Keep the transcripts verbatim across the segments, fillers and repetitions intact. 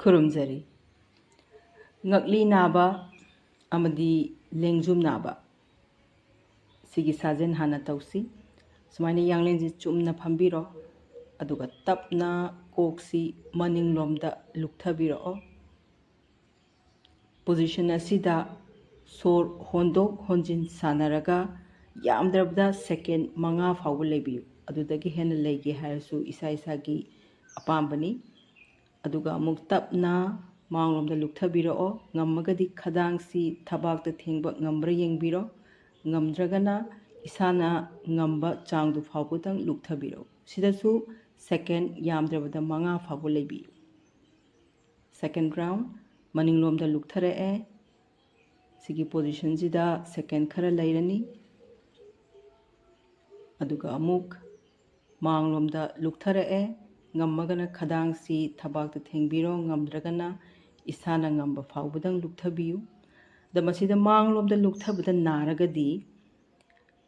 ꯈꯨꯔꯨꯝꯖꯔꯤ꯫ ꯉꯛꯂꯤ ꯅꯥꯕ ꯑꯃꯗꯤ ꯂꯦꯡꯖꯨꯝ ꯅꯥꯕ, ꯁꯤꯒꯤ ꯁꯥꯖꯦꯜ ꯍꯥꯟꯅ ꯇꯧꯁꯤ꯫ ꯁꯨꯃꯥꯏꯅ ꯌꯥꯡꯂꯦꯟꯁꯤ ꯆꯨꯝꯅ ꯐꯝꯕꯤꯔꯣ, ꯑꯗꯨꯒ ꯇꯞꯅ ꯀꯣꯛꯁꯤ ꯃꯅꯤꯡꯂꯣꯝꯗ ꯂꯨꯛꯊꯕꯤꯔꯛꯑꯣ꯫ ꯄꯣꯖꯤꯁꯟ ꯑꯁꯤꯗ ꯁꯣꯔ ꯍꯣꯟꯗꯣꯛ ꯍꯣꯟꯖꯤꯟ ꯁꯥꯟꯅꯔꯒ ꯌꯥꯝꯗ꯭ꯔꯕꯗ ꯁꯦꯀꯦꯟ ꯃꯉꯥ ꯐꯥꯎꯕ ꯂꯩꯕꯤꯌꯨ꯫ ꯑꯗꯨꯗꯒꯤ ꯍꯦꯟꯅ ꯂꯩꯒꯦ ꯍꯥꯏꯔꯁꯨ ꯏꯁꯥ ꯏꯁꯥꯒꯤ ꯑꯄꯥꯝꯕꯅꯤ꯫ ꯑꯗꯨꯒ ꯑꯃꯨꯛ ꯇꯞꯅ ꯃꯥꯡꯂꯣꯝꯗ ꯂꯨꯛꯊꯕꯤꯔꯛꯑꯣ꯫ ꯉꯝꯃꯒꯗꯤ ꯈꯗꯥꯡꯁꯤ ꯊꯕꯥꯛꯇ ꯊꯦꯡꯕ ꯉꯝꯕ꯭ꯔꯥ ꯌꯦꯡꯕꯤꯔꯣ꯫ ꯉꯝꯗ꯭ꯔꯒꯅ ꯏꯁꯥꯅ ꯉꯝꯕ ꯆꯥꯡꯗꯨ ꯐꯥꯎꯕꯗꯪ ꯂꯨꯛꯊꯕꯤꯔꯛꯎ꯫ ꯁꯤꯗꯁꯨ ꯁꯦꯀꯦꯟ ꯌꯥꯝꯗ꯭ꯔꯕꯗ ꯃꯉꯥ ꯐꯥꯎꯕ ꯂꯩꯕꯤꯌꯨ꯫ ꯁꯦꯀꯦꯟ ꯔꯥꯎꯟ, ꯃꯅꯤꯡꯂꯣꯝꯗ ꯂꯨꯛꯊꯔꯛꯑꯦ꯫ ꯁꯤꯒꯤ ꯄꯣꯖꯤꯁꯟꯁꯤꯗ ꯁꯦꯀꯦꯟ ꯈꯔ ꯂꯩꯔꯅꯤ꯫ ꯑꯗꯨꯒ ꯑꯃꯨꯛ ꯃꯥꯡꯂꯣꯝꯗ ꯂꯨꯛꯊꯔꯛꯑꯦ꯫ ꯉꯝꯃꯒꯅ ꯈꯗꯥꯡꯁꯤ ꯊꯕꯥꯛꯇ ꯊꯦꯡꯕꯤꯔꯣ, ꯉꯝꯗ꯭ꯔꯒꯅ ꯏꯁꯥꯅ ꯉꯝꯕ ꯐꯥꯎꯕꯗꯪ ꯂꯨꯛꯊꯕꯤꯌꯨ꯫ ꯑꯗ ꯃꯁꯤꯗ ꯃꯥꯡꯂꯣꯝꯗ ꯂꯨꯛꯊꯕꯗ ꯅꯥꯔꯒꯗꯤ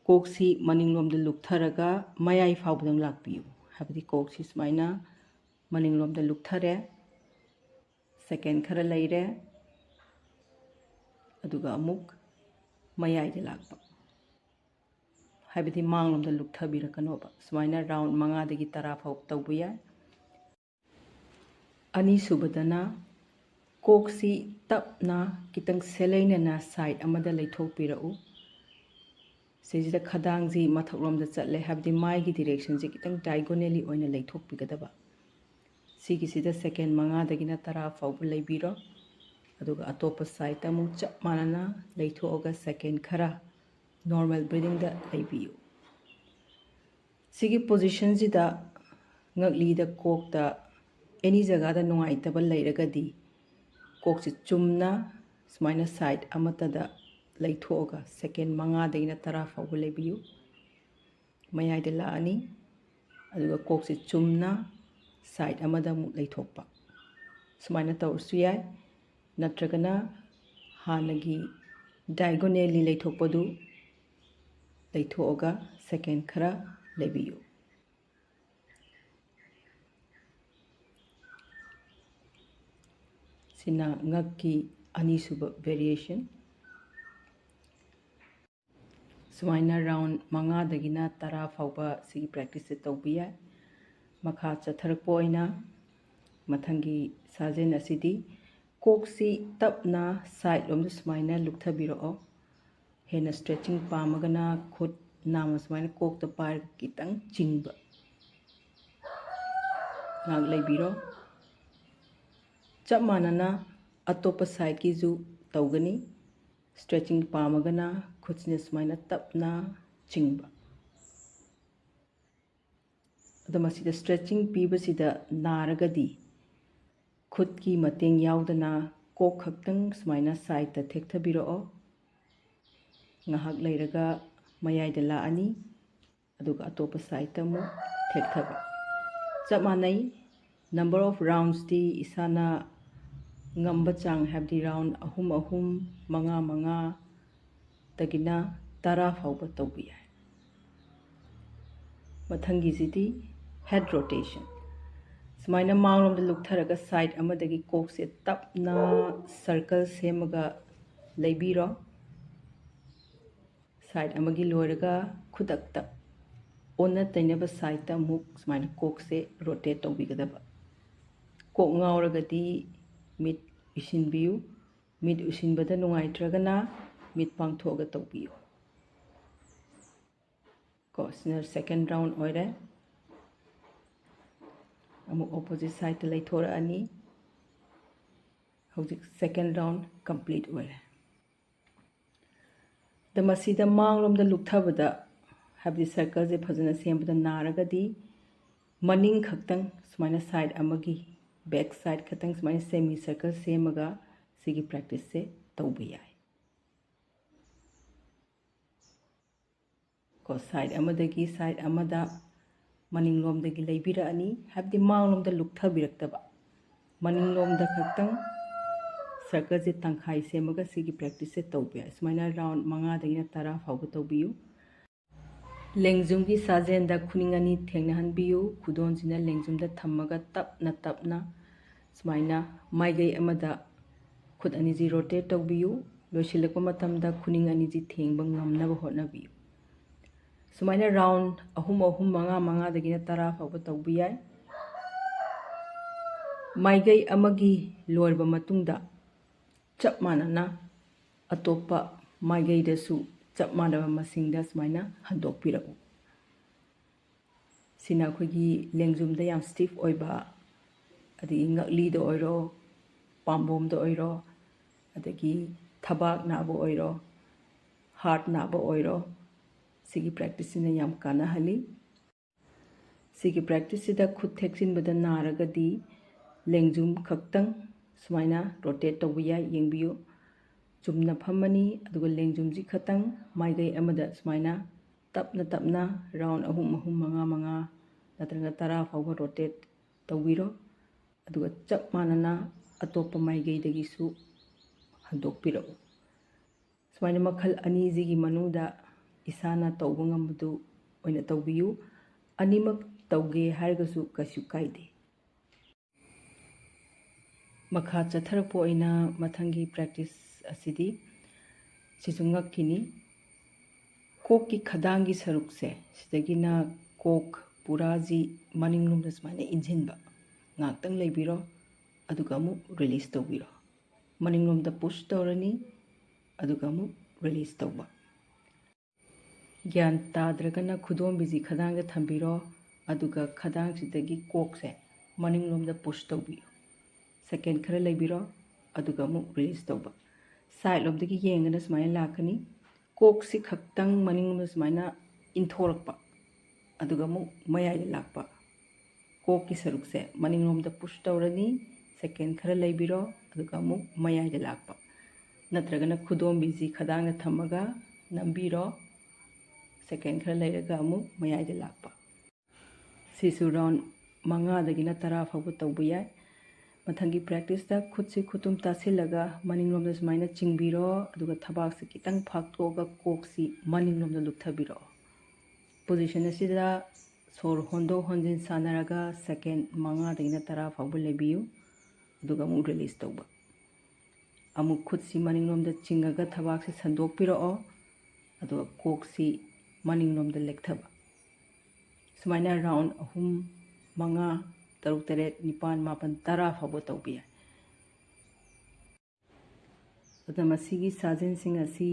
ꯀꯣꯛꯁꯤ ꯃꯅꯤꯡꯂꯣꯝꯗ ꯂꯨꯛꯊꯔꯒ ꯃꯌꯥꯏ ꯐꯥꯎꯕꯗꯪ ꯂꯥꯛꯄꯤꯌꯨ꯫ ꯍꯥꯏꯕꯗꯤ ꯀꯣꯛꯁꯤ ꯁꯨꯃꯥꯏꯅ ꯃꯅꯤꯡꯂꯣꯝꯗ ꯂꯨꯛꯊꯔꯦ, ꯁꯦꯀꯦꯟ ꯈꯔ ꯂꯩꯔꯦ, ꯑꯗꯨꯒ ꯑꯃꯨꯛ ꯃꯌꯥꯏꯗ ꯂꯥꯛꯄ, ꯍꯥꯏꯕꯗꯤ ꯃꯥꯡꯂꯣꯝꯗ ꯂꯨꯛꯊꯕꯤꯔꯛꯀꯅꯣꯕ꯫ ꯁꯨꯃꯥꯏꯅ ꯔꯥꯎꯟ ꯃꯉꯥꯗꯒꯤ ꯇꯔꯥ ꯐꯥꯎ ꯇꯧꯕ ꯌꯥꯏ꯫ ꯑꯅꯤꯁꯨꯕꯗꯅ ꯀꯣꯛꯁꯤ ꯇꯞꯅ ꯈꯤꯇꯪ ꯁꯦꯂꯩꯅꯅ ꯁꯥꯏꯠ ꯑꯃꯗ ꯂꯩꯊꯣꯛꯄꯤꯔꯛꯎ꯫ ꯁꯤꯁꯤꯗ ꯈꯗꯥꯡꯁꯤ ꯃꯊꯛꯂꯣꯝꯗ ꯆꯠꯂꯦ, ꯍꯥꯏꯕꯗꯤ ꯃꯥꯏꯒꯤ ꯗꯤꯔꯦꯛꯁꯟꯁꯤ ꯈꯤꯇꯪ ꯗꯥꯏꯒꯣꯅꯦꯂꯤ ꯑꯣꯏꯅ ꯂꯩꯊꯣꯛꯄꯤꯒꯗꯕ꯫ ꯁꯤꯒꯤꯁꯤꯗ ꯁꯦꯀꯦꯟ ꯃꯉꯥꯗꯒꯤꯅ ꯇꯔꯥ ꯐꯥꯎꯕ ꯂꯩꯕꯤꯔꯣ꯫ ꯑꯗꯨꯒ ꯑꯇꯣꯞꯄ ꯁꯥꯏꯠꯇ ꯑꯃꯨꯛ ꯆꯞ ꯃꯥꯟꯅꯅ ꯂꯩꯊꯣꯛꯑꯒ ꯁꯦꯀꯦꯟ ꯈꯔ ꯅꯣꯔꯃꯦꯜ ꯕ꯭ꯔꯤꯗꯤꯡꯗ ꯂꯩꯕꯤꯌꯨ꯫ ꯁꯤꯒꯤ ꯄꯣꯖꯤꯁꯟꯁꯤꯗ ꯉꯛꯂꯤꯗ, ꯀꯣꯛꯇ, ꯑꯦꯅꯤ ꯖꯒꯥꯗ ꯅꯨꯡꯉꯥꯏꯇꯕ ꯂꯩꯔꯒꯗꯤ ꯀꯣꯛꯁꯤ ꯆꯨꯝꯅ ꯁꯨꯃꯥꯏꯅ ꯁꯥꯏꯠ ꯑꯃꯠꯇꯗ ꯂꯩꯊꯣꯛꯑꯒ ꯁꯦꯀꯦꯟ ꯃꯉꯥꯗꯒꯤꯅ ꯇꯔꯥ ꯐꯥꯎꯕ ꯂꯩꯕꯤꯌꯨ꯫ ꯃꯌꯥꯏꯗ ꯂꯥꯛꯑꯅꯤ, ꯑꯗꯨꯒ ꯀꯣꯛꯁꯤ ꯆꯨꯝꯅ ꯁꯥꯏꯠ ꯑꯃꯗ ꯑꯃꯨꯛ ꯂꯩꯊꯣꯛꯄ꯫ ꯁꯨꯃꯥꯏꯅ ꯇꯧꯔꯁꯨ ꯌꯥꯏ, ꯅꯠꯇ꯭ꯔꯒꯅ ꯍꯥꯟꯅꯒꯤ ꯗꯥꯏꯒꯣꯅꯦꯂꯤ ꯂꯩꯊꯣꯛꯄꯗꯨ ꯂꯩꯊꯣꯛꯑꯒ ꯁꯦꯀꯦꯟ ꯈꯔ ꯂꯩꯕꯤꯌꯨ꯫ ꯁꯤꯅ ꯉꯛꯀꯤ ꯑꯅꯤꯁꯨꯕ variation꯫ ꯁꯨꯃꯥꯏꯅ round ꯃꯉꯥꯗꯒꯤꯅ ꯇꯔꯥ ꯐꯥꯎꯕ ꯁꯤꯒꯤ practiceꯁꯦ ꯇꯧꯕ ꯌꯥꯏ꯫ ꯃꯈꯥ ꯆꯠꯊꯔꯛꯄ ꯑꯣꯏꯅ ꯃꯊꯪꯒꯤ ꯁꯥꯖꯦꯜ ꯑꯁꯤꯗꯤ ꯀꯣꯛꯁꯤ ꯇꯞꯅ side ꯂꯣꯝꯗ ꯁꯨꯃꯥꯏꯅ ꯂꯨꯛꯊꯕꯤꯔꯛꯑꯣ꯫ ꯍꯦꯟꯅ stretching ꯄꯥꯝꯃꯒꯅ ꯈꯨꯠ ꯅꯥꯝꯃ ꯁꯨꯃꯥꯏꯅ ꯀꯣꯛꯇ ꯄꯥꯏꯔꯒ ꯈꯤꯇꯪ ꯆꯤꯡꯕ꯫ ꯉꯥꯏꯍꯥꯛ ꯂꯩꯕꯤꯔꯣ꯫ ꯆꯞ ꯃꯥꯟꯅꯅ ꯑꯇꯣꯞꯄ sideꯀꯤꯁꯨ ꯇꯧꯒꯅꯤ꯫ Stretching ꯄꯥꯝꯃꯒꯅ ꯈꯨꯠꯁꯤꯅ ꯁꯨꯃꯥꯏꯅ ꯇꯞꯅ ꯆꯤꯡꯕ꯫ ꯑꯗꯣ ꯃꯁꯤꯗ stretching ꯄꯤꯕꯁꯤꯗ ꯅꯥꯔꯒꯗꯤ ꯈꯨꯠꯀꯤ ꯃꯇꯦꯡ ꯌꯥꯎꯗꯅ ꯀꯣꯛ ꯈꯛꯇꯪ ꯁꯨꯃꯥꯏꯅ sideꯇ ꯊꯦꯛꯊꯕꯤꯔꯛꯑꯣ꯫ ꯉꯥꯏꯍꯥꯛ ꯂꯩꯔꯒ ꯃꯌꯥꯏꯗ ꯂꯥꯛꯑꯅꯤ, ꯑꯗꯨꯒ ꯑꯇꯣꯞꯄ sideꯇ ꯑꯃꯨꯛ ꯊꯦꯛꯊꯕ꯫ ꯆꯞ ꯃꯥꯟꯅꯩ꯫ Number of roundsꯇꯤ ꯏꯁꯥꯅ ꯉꯝꯕ ꯆꯥꯡ, ꯍꯥꯏꯕꯗꯤ round ꯑꯍꯨꯝ ꯑꯍꯨꯝ, ꯃꯉꯥ ꯃꯉꯥꯗꯒꯤꯅ ꯇꯔꯥ ꯐꯥꯎꯕ ꯇꯧꯕ ꯌꯥꯏ꯫ ꯃꯊꯪꯒꯤꯁꯤꯗꯤ head rotation꯫ ꯁꯨꯃꯥꯏꯅ ꯃꯥꯡꯂꯣꯝꯗ ꯂꯨꯛꯊꯔꯒ side ꯑꯃꯗꯒꯤ ꯀꯣꯛꯁꯦ ꯇꯞꯅ circle ꯁꯦꯝꯃꯒ ꯂꯩꯕꯤꯔꯣ꯫ Side ꯑꯃꯒꯤ ꯂꯣꯏꯔꯒ ꯈꯨꯗꯛꯇ ꯑꯣꯟꯅ ꯇꯩꯅꯕ sideꯇ ꯑꯃꯨꯛ ꯁꯨꯃꯥꯏꯅ ꯀꯣꯛꯁꯦ rotate ꯇꯧꯕꯤꯒꯗꯕ꯫ ꯀꯣꯛ ꯉꯥꯎꯔꯒꯗꯤ ꯃꯤꯠ ꯎꯏꯁꯤꯟꯕꯤꯌꯨ꯫ ꯃꯤꯠ ꯎꯏꯁꯤꯟꯕꯗ ꯅꯨꯡꯉꯥꯏꯇ꯭ꯔꯒꯅ ꯃꯤꯠ ꯄꯥꯡꯊꯣꯛꯑꯒ ꯇꯧꯕꯤꯌꯨ꯫ ꯀꯣ, ꯁꯤꯅ second round ꯑꯣꯏꯔꯦ꯫ ꯑꯃꯨꯛ opposite sideꯇ ꯂꯩꯊꯣꯔꯛꯑꯅꯤ꯫ ꯍꯧꯖꯤꯛ second round complete ꯑꯣꯏꯔꯦ꯫ ꯑꯗ ꯃꯁꯤꯗ ꯃꯥꯡꯂꯣꯝꯗ ꯂꯨꯛꯊꯕꯗ, ꯍꯥꯏꯕꯗꯤ circleꯁꯦ ꯐꯖꯅ ꯁꯦꯝꯕꯗ ꯅꯥꯔꯒꯗꯤ, ꯃꯅꯤꯡ ꯈꯛꯇꯪ ꯁꯨꯃꯥꯏꯅ side ꯑꯃꯒꯤ back side ꯈꯛꯇꯪ ꯁꯨꯃꯥꯏꯅ semi circle ꯁꯦꯝꯃꯒ ꯁꯤꯒꯤ practiceꯁꯦ ꯇꯧꯕ ꯌꯥꯏ꯫ ꯀꯣ, side ꯑꯃꯗꯒꯤ side ꯑꯃꯗ ꯃꯅꯤꯡꯂꯣꯝꯗꯒꯤ ꯂꯩꯕꯤꯔꯛꯑꯅꯤ, ꯍꯥꯏꯕꯗꯤ ꯃꯥꯡꯂꯣꯝꯗ ꯂꯨꯛꯊꯕꯤꯔꯛꯇꯕ, ꯃꯅꯤꯡꯂꯣꯝꯗ ꯈꯛꯇꯪ circleꯁꯦ ꯇꯪꯈꯥꯏ ꯁꯦꯝꯃꯒ ꯁꯤꯒꯤ practiceꯁꯦ ꯇꯧꯕ ꯌꯥꯏ꯫ ꯁꯨꯃꯥꯏꯅ round ꯃꯉꯥꯗꯒꯤꯅ ꯇꯔꯥ ꯐꯥꯎꯕ ꯇꯧꯕꯤꯌꯨ꯫ ꯂꯦꯡꯖꯨꯝꯒꯤ ꯁꯥꯖꯦꯜꯗ ꯈꯨꯅꯤꯡ ꯑꯅꯤ ꯊꯦꯡꯅꯍꯟꯕꯤꯌꯨ꯫ ꯈꯨꯗꯣꯟꯁꯤꯅ ꯂꯦꯡꯖꯨꯝꯗ ꯊꯝꯃꯒ ꯇꯞꯅ ꯇꯞꯅ ꯁꯨꯃꯥꯏꯅ ꯃꯥꯏꯀꯩ ꯑꯃꯗ ꯈꯨꯠ ꯑꯅꯤꯁꯤ rotate ꯇꯧꯕꯤꯌꯨ꯫ ꯂꯣꯏꯁꯤꯜꯂꯛꯄ ꯃꯇꯝꯗ ꯈꯨꯅꯤꯡ ꯑꯅꯤꯁꯤ ꯊꯦꯡꯕ ꯉꯝꯅꯕ ꯍꯣꯠꯅꯕꯤꯌꯨ꯫ ꯁꯨꯃꯥꯏꯅ round ꯑꯍꯨꯝ ꯑꯍꯨꯝ, ꯃꯉꯥ ꯃꯉꯥꯗꯒꯤꯅ ꯇꯔꯥ ꯐꯥꯎꯕ ꯇꯧꯕ ꯌꯥꯏ꯫ ꯃꯥꯏꯀꯩ ꯑꯃꯒꯤ ꯂꯣꯏꯔꯕ ꯃꯇꯨꯡꯗ ꯆꯞ ꯃꯥꯟꯅꯅ ꯑꯇꯣꯞꯄ ꯃꯥꯏꯀꯩꯗꯁꯨ ꯆꯞ ꯃꯥꯟꯅꯕ ꯃꯁꯤꯡꯗ ꯁꯨꯃꯥꯏꯅ ꯍꯟꯗꯣꯛꯄꯤꯔꯛꯎ꯫ ꯁꯤꯅ ꯑꯩꯈꯣꯏꯒꯤ ꯂꯦꯡꯖꯨꯝꯗ ꯌꯥꯝ stiff ꯑꯣꯏꯕ, ꯑꯗꯒꯤ ꯉꯛꯂꯤꯗ ꯑꯣꯏꯔꯣ, ꯄꯥꯝꯕꯣꯝꯗ ꯑꯣꯏꯔꯣ, ꯑꯗꯒꯤ ꯊꯕꯥꯛ ꯅꯥꯕ ꯑꯣꯏꯔꯣ, heart ꯅꯥꯕ ꯑꯣꯏꯔꯣ, ꯁꯤꯒꯤ practice ꯁꯤꯅ ꯌꯥꯝ ꯀꯥꯟꯅꯍꯜꯂꯤ꯫ ꯁꯤꯒꯤ practice ꯁꯤꯗ ꯈꯨꯠ ꯊꯦꯛꯆꯤꯟꯕꯗ ꯅꯥꯔꯒꯗꯤ ꯂꯦꯡꯖꯨꯝ ꯈꯛꯇꯪ ꯁꯨꯃꯥꯏꯅ rotate ꯇꯧꯕ ꯌꯥꯏ꯫ ꯌꯦꯡꯕꯤꯌꯨ, ꯆꯨꯝꯅ ꯐꯝꯃꯅꯤ, ꯑꯗꯨꯒ ꯂꯦꯡꯖꯨꯝꯁꯤ ꯈꯛꯇꯪ ꯃꯥꯏꯀꯩ ꯑꯃꯗ ꯁꯨꯃꯥꯏꯅ ꯇꯞꯅ ꯇꯞꯅ round ꯑꯍꯨꯝ ꯑꯍꯨꯝ, ꯃꯉꯥ ꯃꯉꯥ ꯅꯠꯇ꯭ꯔꯒ ꯇꯔꯥ ꯐꯥꯎꯕ rotate ꯇꯧꯕꯤꯔꯣ꯫ ꯑꯗꯨꯒ ꯆꯞ ꯃꯥꯟꯅꯅ ꯑꯇꯣꯞꯄ ꯃꯥꯏꯀꯩꯗꯒꯤꯁꯨ ꯍꯟꯗꯣꯛꯄꯤꯔꯛꯎ꯫ ꯁꯨꯃꯥꯏꯅ ꯃꯈꯜ ꯑꯅꯤꯁꯤꯒꯤ ꯃꯅꯨꯡꯗ ꯏꯁꯥꯅ ꯇꯧꯕ ꯉꯝꯕꯗꯨ ꯑꯣꯏꯅ ꯇꯧꯕꯤꯌꯨ꯫ ꯑꯅꯤꯃꯛ ꯇꯧꯒꯦ ꯍꯥꯏꯔꯒꯁꯨ ꯀꯩꯁꯨ ꯀꯥꯏꯗꯦ꯫ ꯃꯈꯥ ꯆꯠꯊꯔꯛꯄ ꯑꯣꯏꯅ ꯃꯊꯪꯒꯤ practice ꯑꯁꯤꯗꯤ ꯁꯤꯁꯨ ꯉꯛꯀꯤꯅꯤ꯫ ꯀꯣꯛꯀꯤ ꯈꯗꯥꯡꯒꯤ ꯁꯔꯨꯛꯁꯦ, ꯁꯤꯗꯒꯤꯅ ꯀꯣꯛ ꯄꯨꯔꯥꯁꯤ ꯃꯅꯤꯡꯂꯣꯝꯗ ꯁꯨꯃꯥꯏꯅ ꯏꯟꯁꯤꯟꯕ꯫ ꯉꯥꯛꯇꯪ ꯂꯩꯕꯤꯔꯣ, ꯑꯗꯨꯒ ꯑꯃꯨꯛ release ꯇꯧꯕꯤꯔꯣ꯫ ꯃꯅꯤꯡꯂꯣꯝꯗ push ꯇꯧꯔꯅꯤ, ꯑꯗꯨꯒ ꯑꯃꯨꯛ release ꯇꯧꯕ꯫ ꯒ꯭ꯌꯥꯟ ꯇꯥꯗ꯭ꯔꯒꯅ ꯈꯨꯗꯣꯝꯕꯤꯁꯤ ꯈꯗꯥꯡꯗ ꯊꯝꯕꯤꯔꯣ, ꯑꯗꯨꯒ ꯈꯗꯥꯡꯁꯤꯗꯒꯤ ꯀꯣꯛꯁꯦ ꯃꯅꯤꯡꯂꯣꯝꯗ push ꯇꯧꯕꯤꯌꯨ꯫ Second ꯈꯔ ꯂꯩꯕꯤꯔꯣ, ꯑꯗꯨꯒ ꯑꯃꯨꯛ release ꯇꯧꯕ꯫ Side ꯂꯣꯝꯗꯒꯤ ꯌꯦꯡꯉꯒꯅ ꯁꯨꯃꯥꯏꯅ ꯂꯥꯛꯀꯅꯤ꯫ ꯀꯣꯛꯁꯤ ꯈꯛꯇꯪ ꯃꯅꯤꯡꯂꯣꯝꯗ ꯁꯨꯃꯥꯏꯅ ꯏꯟꯊꯣꯔꯛꯄ, ꯑꯗꯨꯒ ꯑꯃꯨꯛ ꯃꯌꯥꯏꯗ ꯂꯥꯛꯄ꯫ ꯀꯣꯛꯀꯤ ꯁꯔꯨꯛꯁꯦ ꯃꯅꯤꯡꯂꯣꯝꯗ push ꯇꯧꯔꯅꯤ꯫ Second ꯈꯔ ꯂꯩꯕꯤꯔꯣ, ꯑꯗꯨꯒ ꯑꯃꯨꯛ ꯃꯌꯥꯏꯗ ꯂꯥꯛꯄ꯫ ꯅꯠꯇ꯭ꯔꯒꯅ ꯈꯨꯗꯣꯝꯕꯤꯁꯤ ꯈꯗꯥꯡꯗ ꯊꯝꯃꯒ ꯅꯝꯕꯤꯔꯣ꯫ Second ꯈꯔ ꯂꯩꯔꯒ ꯑꯃꯨꯛ ꯃꯌꯥꯏꯗ ꯂꯥꯛꯄ꯫ ꯁꯤꯁꯨ round ꯃꯉꯥꯗꯒꯤꯅ ꯇꯔꯥ ꯐꯥꯎꯕ ꯇꯧꯕ ꯌꯥꯏ꯫ ꯃꯊꯪꯒꯤ practice ꯇ ꯈꯨꯠꯁꯤ ꯈꯨꯇꯨꯝ ꯇꯥꯁꯤꯜꯂꯒ ꯃꯅꯤꯡꯂꯣꯝꯗ ꯁꯨꯃꯥꯏꯅ ꯆꯤꯡꯕꯤꯔꯣ, ꯑꯗꯨꯒ ꯊꯕꯥꯛꯁꯤ ꯈꯤꯇꯪ ꯐꯥꯛꯇꯣꯛꯑꯒ ꯀꯣꯛꯁꯤ ꯃꯅꯤꯡꯂꯣꯝꯗ ꯂꯨꯞꯊꯕꯤꯔꯛꯑꯣ꯫ Position ꯑꯁꯤꯗ ꯁꯣꯔ ꯍꯣꯟꯗꯣꯛ ꯍꯣꯟꯖꯤꯟ ꯁꯥꯟꯅꯔꯒ second ꯃꯉꯥꯗꯒꯤꯅ ꯇꯔꯥ ꯐꯥꯎꯕ ꯂꯩꯕꯤꯌꯨ꯫ ꯑꯗꯨꯒ ꯑꯃꯨꯛ ꯔꯤꯂꯤꯁ ꯇꯧꯕ꯫ ꯑꯃꯨꯛ ꯈꯨꯠꯁꯤ ꯃꯅꯤꯡꯂꯣꯝꯗ ꯆꯤꯡꯉꯒ ꯊꯕꯥꯛꯁꯤ ꯁꯟꯗꯣꯛꯄꯤꯔꯛꯑꯣ, ꯑꯗꯨꯒ ꯀꯣꯛꯁꯤ ꯃꯅꯤꯡꯂꯣꯝꯗ ꯂꯦꯛꯊꯕ꯫ ꯁꯨꯃꯥꯏꯅ ꯔꯥꯎꯟ ꯑꯍꯨꯝ, ꯃꯉꯥ, ꯇꯔꯨꯛ, ꯇꯔꯦꯠ, ꯅꯤꯄꯥꯟ, ꯃꯥꯄꯟ, ꯇꯔꯥ ꯐꯥꯎꯕ ꯇꯧꯕ ꯌꯥꯏ꯫ ꯑꯗꯨꯅ ꯃꯁꯤꯒꯤ ꯁꯥꯖꯦꯜꯁꯤꯡ ꯑꯁꯤ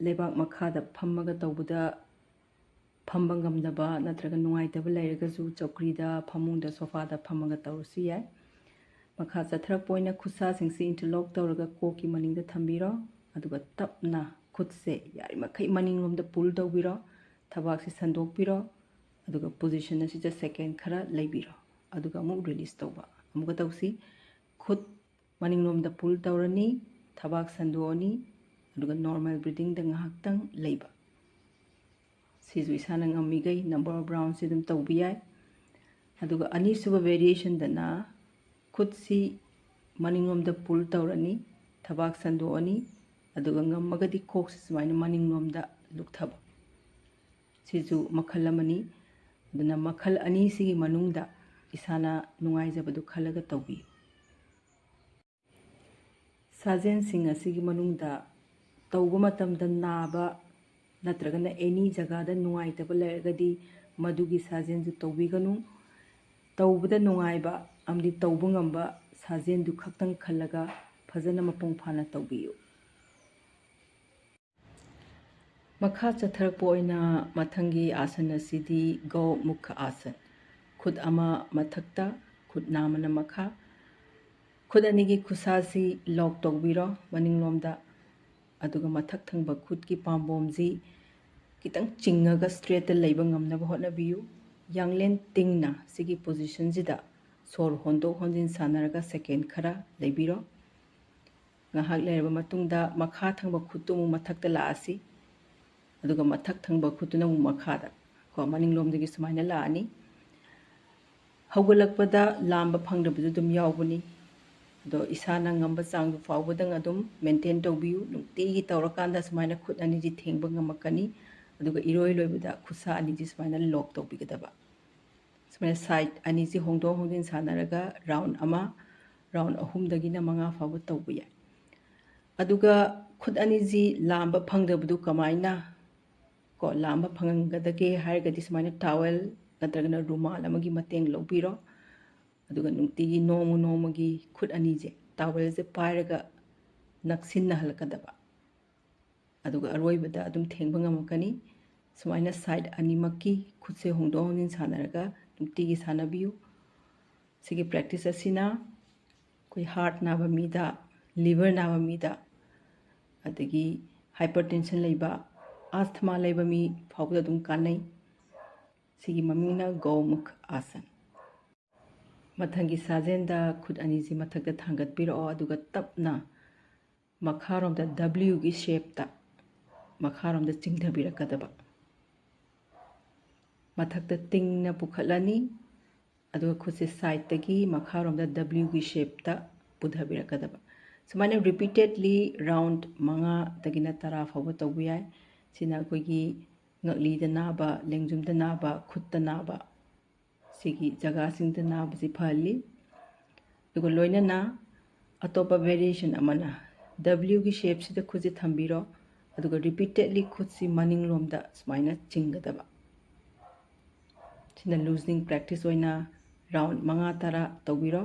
ꯂꯩꯕꯥꯛ ꯃꯈꯥꯗ ꯐꯝꯃꯒ ꯇꯧꯕꯗ ꯐꯝꯕ ꯉꯝꯗꯕ ꯅꯠꯇ꯭ꯔꯒ ꯅꯨꯡꯉꯥꯏꯇꯕ ꯂꯩꯔꯒꯁꯨ ꯆꯧꯀ꯭ꯔꯤꯗ, ꯐꯃꯨꯡꯗ, ꯁꯣꯐꯥꯗ ꯐꯝꯃꯒ ꯇꯧꯔꯁꯨ ꯌꯥꯏ꯫ ꯃꯈꯥ ꯆꯠꯊꯔꯛꯄ ꯑꯣꯏꯅ ꯈꯨꯠꯁꯥꯁꯤꯡꯁꯤ ꯏꯟꯇꯔꯂꯣꯛ ꯇꯧꯔꯒ ꯀꯣꯛꯀꯤ ꯃꯅꯤꯡꯗ ꯊꯝꯕꯤꯔꯣ꯫ ꯑꯗꯨꯒ ꯇꯞꯅ ꯈꯨꯠꯁꯦ ꯌꯥꯔꯤꯃꯈꯩ ꯃꯅꯤꯡꯂꯣꯝꯗ ꯄꯨꯜ ꯇꯧꯕꯤꯔꯣ꯫ ꯊꯕꯥꯛꯁꯤ ꯁꯟꯗꯣꯛꯄꯤꯔꯣ꯫ ꯑꯗꯨꯒ ꯄꯣꯖꯤꯁꯟ ꯑꯁꯤꯗ ꯁꯦꯀꯦꯟ ꯈꯔ ꯂꯩꯕꯤꯔꯣ꯫ ꯑꯗꯨꯒ ꯑꯃꯨꯛ ꯔꯤꯂꯤꯁ ꯇꯧꯕ꯫ ꯑꯃꯨꯛꯀ ꯇꯧꯁꯤ꯫ ꯈꯨꯠ ꯃꯅꯤꯡꯂꯣꯝꯗ ꯄꯨꯜ ꯇꯧꯔꯅꯤ, ꯊꯕꯥꯛ ꯁꯟꯗꯣꯛꯑꯅꯤ, ꯑꯗꯨꯒ ꯅꯣꯔꯃꯦꯜ ꯕ꯭ꯔꯤꯗꯤꯡꯗ ꯉꯥꯏꯍꯥꯛꯇꯪ ꯂꯩꯕ꯫ ꯁꯤꯁꯨ ꯏꯁꯥꯅ ꯉꯝꯃꯤꯈꯩ ꯅꯝꯕꯔ ꯑꯣꯐ ꯔꯥꯎꯟꯁꯤ ꯑꯗꯨꯝ ꯇꯧꯕ ꯌꯥꯏ꯫ ꯑꯗꯨꯒ ꯑꯅꯤꯁꯨꯕ ꯚꯦꯔꯤꯌꯦꯁꯟꯗꯅ ꯈꯨꯠꯁꯤ ꯃꯅꯤꯡꯂꯣꯝꯗ ꯄꯨꯜ ꯇꯧꯔꯅꯤ, ꯊꯕꯥꯛ ꯁꯟꯗꯣꯛꯑꯅꯤ, ꯑꯗꯨꯒ ꯉꯝꯃꯒꯗꯤ ꯀꯣꯛꯁꯤ ꯁꯨꯃꯥꯏꯅ ꯃꯅꯤꯡꯂꯣꯝꯗ ꯂꯨꯛꯊꯕ꯫ ꯁꯤꯁꯨ ꯃꯈꯜ ꯑꯃꯅꯤ꯫ ꯑꯗꯨꯅ ꯃꯈꯜ ꯑꯅꯤꯁꯤꯒꯤ ꯃꯅꯨꯡꯗ ꯏꯁꯥꯅ ꯅꯨꯡꯉꯥꯏꯖꯕꯗꯨ ꯈꯜꯂꯒ ꯇꯧꯕꯤꯌꯨ꯫ ꯁꯥꯖꯦꯜꯁꯤꯡ ꯑꯁꯤꯒꯤ ꯃꯅꯨꯡꯗ ꯇꯧꯕ ꯃꯇꯝꯗ ꯅꯥꯕ ꯅꯠꯇ꯭ꯔꯒꯅ ꯑꯦꯅꯤ ꯖꯒꯥꯗ ꯅꯨꯡꯉꯥꯏꯇꯕ ꯂꯩꯔꯒꯗꯤ ꯃꯗꯨꯒꯤ ꯁꯥꯖꯦꯜꯗꯨ ꯇꯧꯕꯤꯒꯅꯨ꯫ ꯇꯧꯕꯗ ꯅꯨꯡꯉꯥꯏꯕ ꯑꯃꯗꯤ ꯇꯧꯕ ꯉꯝꯕ ꯁꯥꯖꯦꯜꯗꯨ ꯈꯛꯇꯪ ꯈꯜꯂꯒ ꯐꯖꯅ ꯃꯄꯨꯡ ꯐꯥꯅ ꯇꯧꯕꯤꯌꯨ꯫ ꯃꯈꯥ ꯆꯠꯊꯔꯛꯄ ꯑꯣꯏꯅ ꯃꯊꯪꯒꯤ ꯑꯥꯁꯟ ꯑꯁꯤꯗꯤ ꯒꯧ ꯃꯨꯈ ꯑꯥꯁꯟ꯫ ꯈꯨꯠ ꯑꯃ ꯃꯊꯛꯇ, ꯈꯨꯠ ꯅꯥꯝꯃꯅ ꯃꯈꯥ꯫ ꯈꯨꯠ ꯑꯅꯤꯒꯤ ꯈꯨꯠꯁꯥꯁꯤ ꯂꯣꯛ ꯇꯧꯕꯤꯔꯣ ꯃꯅꯤꯡꯂꯣꯝꯗ꯫ ꯑꯗꯨꯒ ꯃꯊꯛ ꯊꯪꯕ ꯈꯨꯠꯀꯤ ꯄꯥꯝꯕꯣꯝꯁꯤ ꯈꯤꯇꯪ ꯆꯤꯡꯉꯒ ꯁ꯭ꯇ꯭ꯔꯦꯠꯇ ꯂꯩꯕ ꯉꯝꯅꯕ ꯍꯣꯠꯅꯕꯤꯌꯨ꯫ ꯌꯥꯡꯂꯦꯟ ꯇꯤꯡꯅ ꯁꯤꯒꯤ ꯄꯣꯖꯤꯁꯟꯁꯤꯗ ꯁꯣꯔ ꯍꯣꯟꯗꯣꯛ ꯍꯣꯟꯖꯤꯟ ꯁꯥꯟꯅꯔꯒ ꯁꯦꯀꯦꯟ ꯈꯔ ꯂꯩꯕꯤꯔꯣ꯫ ꯉꯥꯏꯍꯥꯛ ꯂꯩꯔꯕ ꯃꯇꯨꯡꯗ ꯃꯈꯥ ꯊꯪꯕ ꯈꯨꯠꯇꯨ ꯑꯃꯨꯛ ꯃꯊꯛꯇ ꯂꯥꯛꯑꯁꯤ꯫ ꯑꯗꯨꯒ ꯃꯊꯛ ꯊꯪꯕ ꯈꯨꯠꯇꯨꯅ ꯑꯃꯨꯛ ꯃꯈꯥꯗ, ꯀꯣ, ꯃꯅꯤꯡꯂꯣꯝꯗꯒꯤ ꯁꯨꯃꯥꯏꯅ ꯂꯥꯛꯑꯅꯤ꯫ ꯍꯧꯒꯠꯂꯛꯄꯗ ꯂꯥꯝꯕ ꯐꯪꯗꯕꯁꯨ ꯑꯗꯨꯝ ꯌꯥꯎꯕꯅꯤ꯫ ꯑꯗꯣ ꯏꯁꯥꯅ ꯉꯝꯕ ꯆꯥꯡꯗꯨ ꯐꯥꯎꯕꯗꯪ ꯑꯗꯨꯝ ꯃꯦꯟꯇꯦꯟ ꯇꯧꯕꯤꯌꯨ꯫ ꯅꯨꯡꯇꯤꯒꯤ ꯇꯧꯔꯀꯥꯟꯗ ꯁꯨꯃꯥꯏꯅ ꯈꯨꯠ ꯑꯅꯤꯁꯤ ꯊꯦꯡꯕ ꯉꯝꯃꯛꯀꯅꯤ꯫ ꯑꯗꯨꯒ ꯏꯔꯣꯏ ꯂꯣꯏꯕꯗ ꯈꯨꯠꯁꯥ ꯑꯅꯤꯁꯤ ꯁꯨꯃꯥꯏꯅ ꯂꯣꯛ ꯇꯧꯕꯤꯒꯗꯕ꯫ ꯁꯨꯃꯥꯏꯅ ꯁꯥꯏꯠ ꯑꯅꯤꯁꯤ ꯍꯣꯡꯗꯣꯛ ꯍꯣꯡꯖꯤꯟ ꯁꯥꯟꯅꯔꯒ ꯔꯥꯎꯟ ꯑꯃ ꯔꯥꯎꯟ ꯑꯍꯨꯝꯗꯒꯤꯅ ꯃꯉꯥ ꯐꯥꯎꯕ ꯇꯧꯕ ꯌꯥꯏ꯫ ꯑꯗꯨꯒ ꯈꯨꯠ ꯑꯅꯤꯁꯤ ꯂꯥꯝꯕ ꯐꯪꯗꯕꯗꯨ ꯀꯃꯥꯏꯅ ꯀꯣ ꯂꯥꯝꯕ ꯐꯪꯍꯟꯒꯗꯒꯦ ꯍꯥꯏꯔꯒꯗꯤ, ꯁꯨꯃꯥꯏꯅ ꯇꯥꯋꯦꯜ ꯅꯠꯇ꯭ꯔꯒꯅ ꯔꯨꯃꯥꯜ ꯑꯃꯒꯤ ꯃꯇꯦꯡ ꯂꯧꯕꯤꯔꯣ꯫ ꯑꯗꯨꯒ ꯅꯨꯡꯇꯤꯒꯤ ꯅꯣꯡꯃ ꯅꯣꯡꯃꯒꯤ ꯈꯨꯠ ꯑꯅꯤꯁꯦ ꯇꯥꯋꯦꯜꯁꯦ ꯄꯥꯏꯔꯒ ꯅꯛꯁꯤꯟꯅꯍꯜꯂꯛꯀꯗꯕ꯫ ꯑꯗꯨꯒ ꯑꯔꯣꯏꯕꯗ ꯑꯗꯨꯝ ꯊꯦꯡꯕ ꯉꯝꯃꯛꯀꯅꯤ꯫ ꯁꯨꯃꯥꯏꯅ ꯁꯥꯏꯠ ꯑꯅꯤꯃꯛꯀꯤ ꯈꯨꯠꯁꯦ ꯍꯣꯡꯗꯣꯛ ꯍꯣꯡꯖꯤꯟ ꯁꯥꯟꯅꯔꯒ ꯅꯨꯡꯇꯤꯒꯤ ꯁꯥꯟꯅꯕꯤꯌꯨ꯫ ꯁꯤꯒꯤ ꯄ꯭ꯔꯦꯛꯇꯤꯁ ꯑꯁꯤꯅ ꯑꯩꯈꯣꯏ ꯍꯥꯔꯠ ꯅꯥꯕ ꯃꯤꯗ, ꯂꯤꯚꯔ ꯅꯥꯕ ꯃꯤꯗ, ꯑꯗꯒꯤ ꯍꯥꯏꯄꯔ ꯇꯦꯟꯁꯟ ꯂꯩꯕ, ꯑꯥꯁꯊꯃꯥ ꯂꯩꯕ ꯃꯤ ꯐꯥꯎꯕꯗ ꯑꯗꯨꯝ ꯀꯥꯟꯅꯩ꯫ ꯁꯤꯒꯤ ꯃꯃꯤꯡꯅ ꯒꯧꯃꯨꯈ ꯑꯥꯁꯟ꯫ ꯃꯊꯪꯒꯤ ꯁꯥꯖꯦꯟꯗ ꯈꯨꯠ ꯑꯅꯤꯁꯤ ꯃꯊꯛꯇ ꯊꯥꯡꯒꯠꯄꯤꯔꯛꯑꯣ, ꯑꯗꯨꯒ ꯇꯞꯅ ꯃꯈꯥꯔꯣꯝꯗ ꯗꯕ꯭ꯂꯤꯌꯨꯒꯤ ꯁꯦꯞꯇ ꯃꯈꯥꯔꯣꯝꯗ ꯆꯤꯡꯊꯕꯤꯔꯛꯀꯗꯕ꯫ ꯃꯊꯛꯇ ꯇꯤꯡꯅ ꯄꯨꯈꯠꯂꯅꯤ, ꯑꯗꯨꯒ ꯈꯨꯠꯁꯦ ꯁꯥꯏꯠꯇꯒꯤ ꯃꯈꯥꯔꯣꯝꯗ ꯗꯕ꯭ꯂꯤꯌꯨꯒꯤ ꯁꯦꯞꯇ ꯄꯨꯊꯕꯤꯔꯛꯀꯗꯕ꯫ ꯁꯨꯃꯥꯏꯅ ꯔꯤꯄꯤꯇꯦꯠꯂꯤ ꯔꯥꯎꯟ ꯃꯉꯥꯗꯒꯤꯅ ꯇꯔꯥ ꯐꯥꯎꯕ ꯇꯧꯕ ꯌꯥꯏ꯫ ꯁꯤꯅ ꯑꯩꯈꯣꯏꯒꯤ ꯉꯛꯂꯤꯗ ꯅꯥꯕ, ꯂꯦꯡꯖꯨꯝꯗ ꯅꯥꯕ, ꯈꯨꯠꯇ ꯅꯥꯕ, ꯁꯤꯒꯤ ꯖꯒꯥꯁꯤꯡꯗ ꯅꯥꯕꯁꯤ ꯐꯍꯜꯂꯤ꯫ ꯑꯗꯨꯒ ꯂꯣꯏꯅꯅ ꯑꯇꯣꯞꯄ ꯚꯦꯔꯤꯌꯦꯁꯟ ꯑꯃꯅ ꯗꯕ꯭ꯂꯤꯌꯨꯒꯤ ꯁꯦꯞꯁꯤꯗ ꯈꯨꯠꯁꯦ ꯊꯝꯕꯤꯔꯣ, ꯑꯗꯨꯒ ꯔꯤꯄꯤꯇꯦꯠꯂꯤ ꯈꯨꯠꯁꯤ ꯃꯅꯤꯡꯂꯣꯝꯗ ꯁꯨꯃꯥꯏꯅ ꯆꯤꯡꯒꯗꯕ꯫ ꯁꯤꯅ ꯂꯨꯖꯅꯤꯡ ꯄ꯭ꯔꯦꯛꯇꯤꯁ ꯑꯣꯏꯅ ꯔꯥꯎꯟ ꯃꯉꯥ ꯇꯔꯥ ꯇꯧꯕꯤꯔꯣ꯫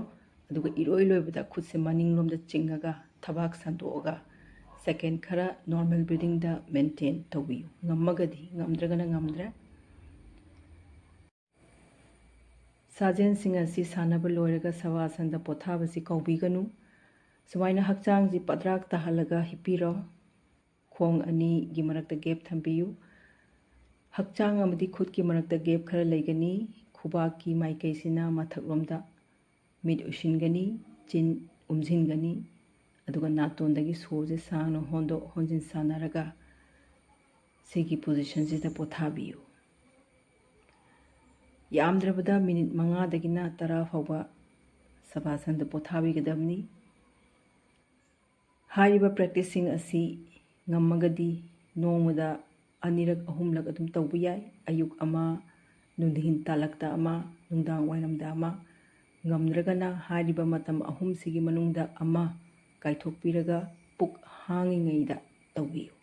ꯑꯗꯨꯒ ꯏꯔꯣꯏ ꯂꯣꯏꯕꯗ ꯈꯨꯠꯁꯦ ꯃꯅꯤꯡꯂꯣꯝꯗ ꯆꯤꯡꯉꯒ ꯊꯕꯥꯛ ꯁꯟꯗꯣꯛꯑꯒ ꯁꯦꯀꯦꯟ ꯈꯔ ꯅꯣꯔꯃꯦꯜ ꯕ꯭ꯔꯤꯗꯤꯡꯗ ꯃꯦꯟꯇꯦꯟ ꯇꯧꯕꯤꯌꯨ, ꯉꯝꯃꯒꯗꯤ, ꯉꯝꯗ꯭ꯔꯒꯅ ꯉꯝꯗ꯭ꯔꯦ꯫ ꯁꯥꯖꯦꯜꯁꯤꯡ ꯑꯁꯤ ꯁꯥꯟꯅꯕ ꯂꯣꯏꯔꯒ ꯁꯕꯥꯁꯟꯗ ꯄꯣꯊꯥꯕꯁꯤ ꯀꯥꯎꯕꯤꯒꯅꯨ꯫ ꯁꯨꯃꯥꯏꯅ ꯍꯛꯆꯥꯡꯁꯤ ꯄꯗ꯭ꯔꯥꯛ ꯇꯥꯍꯜꯂꯒ ꯍꯤꯞꯄꯤꯔꯣ꯫ ꯈꯣꯡ ꯑꯅꯤꯒꯤ ꯃꯔꯛꯇ ꯒꯦꯞ ꯊꯝꯕꯤꯌꯨ꯫ ꯍꯛꯆꯥꯡ ꯑꯃꯗꯤ ꯈꯨꯠꯀꯤ ꯃꯔꯛꯇ ꯒꯦꯞ ꯈꯔ ꯂꯩꯒꯅꯤ꯫ ꯈꯨꯕꯥꯛꯀꯤ ꯃꯥꯏꯀꯩꯁꯤꯅ ꯃꯊꯛꯂꯣꯝꯗ ꯃꯤꯠ ꯎꯏꯁꯤꯟꯒꯅꯤ, ꯆꯤꯟ ꯎꯝꯁꯤꯟꯒꯅꯤ, ꯑꯗꯨꯒ ꯅꯥꯇꯣꯟꯗꯒꯤ ꯁꯣꯔꯁꯦ ꯁꯥꯡꯅ ꯍꯣꯟꯗꯣꯛ ꯍꯣꯟꯖꯤꯟ ꯁꯥꯟꯅꯔꯒ ꯁꯤꯒꯤ ꯄꯣꯖꯤꯁꯟꯁꯤꯗ ꯄꯣꯊꯥꯕꯤꯌꯨ꯫ ꯌꯥꯝꯗ꯭ꯔꯕꯗ ꯃꯤꯅꯤꯠ ꯃꯉꯥꯗꯒꯤꯅ ꯇꯔꯥ ꯐꯥꯎꯕ ꯁꯕꯥꯁꯟꯗ ꯄꯣꯊꯥꯕꯤꯒꯗꯕꯅꯤ꯫ ꯍꯥꯏꯔꯤꯕ ꯄ꯭ꯔꯦꯛꯇꯤꯁꯁꯤꯡ ꯑꯁꯤ ꯉꯝꯃꯒꯗꯤ ꯅꯣꯡꯃꯗ ꯑꯅꯤꯔꯛ ꯑꯍꯨꯝꯂꯛ ꯑꯗꯨꯝ ꯇꯧꯕ ꯌꯥꯏ꯫ ꯑꯌꯨꯛ ꯑꯃ, ꯅꯨꯡꯊꯤꯟ ꯇꯥꯂꯛꯇ ꯑꯃ, ꯅꯨꯡꯗꯥꯡ ꯋꯥꯏꯔꯝꯗ ꯑꯃ꯫ ꯉꯝꯗ꯭ꯔꯒꯅ ꯍꯥꯏꯔꯤꯕ ꯃꯇꯝ ꯑꯍꯨꯝꯁꯤꯒꯤ ꯃꯅꯨꯡꯗ ꯑꯃ ꯀꯥꯏꯊꯣꯛꯄꯤꯔꯒ ꯄꯨꯛ ꯍꯥꯡꯉꯤꯉꯩꯗ ꯇꯧꯕꯤꯌꯨ꯫